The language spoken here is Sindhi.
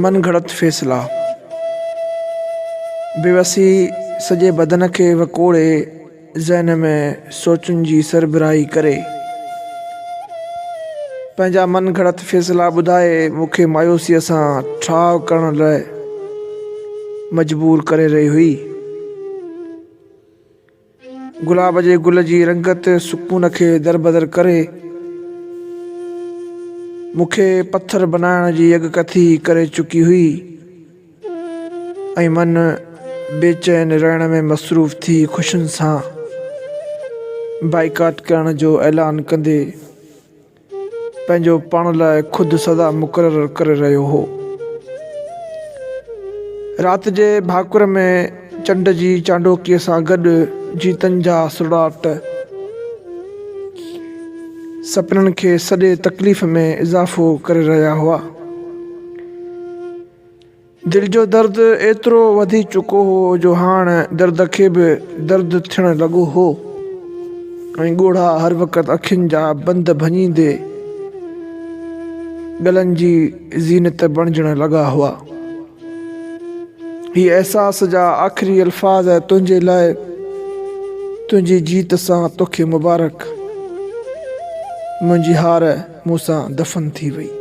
من گهڙت فيصلا. بيوسي سڄي بدن کي وڪوڙي ذهن ۾ سوچن جي سربراهي ڪري پنهنجا من گهڙت فيصلا ٻڌائي مون کي مايوسيء سان ٺاهه ڪرڻ لاء مجبور ڪري رهي هئي. گلاب جي گل جي رنگت سڪون کي دربدر ڪري مون کي پٿر بنائڻ جي اڳڪٿي ڪري چڪي هئي ۽ من بي چين رهڻ ۾ مصروف ٿي خوشين سان بائيڪاٽ ڪرڻ جو اعلان ڪندي پنهنجو پاڻ لاء خود سزا مقرر ڪري رهيو هو. رات جي ڀاڪر ۾ چنڊ جي چانڊوڪيء سان گڏ جيتن جا سرڙاٽ سپنن کي سڏي تڪليف ۾ اضافو ڪري رهيا هئا. دل جو درد ايترو وڌي چڪو هو جو هاڻ درد کي به درد ٿيڻ لڳو هو ۽ ڳوڙها هر وقت اکين جا بند ڀڃيندي ڳلن جي زينت بڻجڻ لڳا هئا. هي احساس جا آخري الفاظ تنهنجي لاء تنهنجي جيت سان توکي مبارڪ منهنجي هار مون سان دفن ٿي وئي.